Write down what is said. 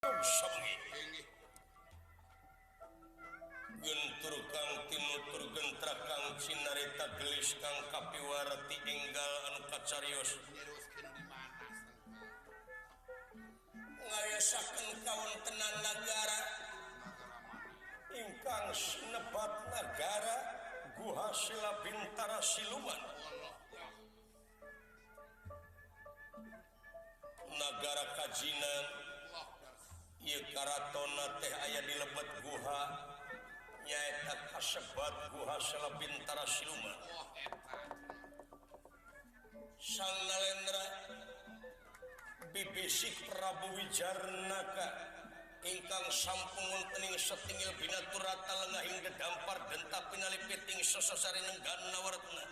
Sabengi. Gentur kang tinutur gentra kang cinarita gelis kang kapiwarti enggal anu kacarios. Ngayasakeun kawontenan nagara ingkang sinebat nagara Guha Sela Bintara Siluman. Nagara kajinan ieu karatonna teh aya di lebet guha nyaeta kasebat Guha Sela Bintara Siluman. Sang Nalendra bibisik Prabu Wijarnaka ingkang sampun wontening setingil binaturata lengahing dedampar denta pinalipiting sososari nenggan nawaretna.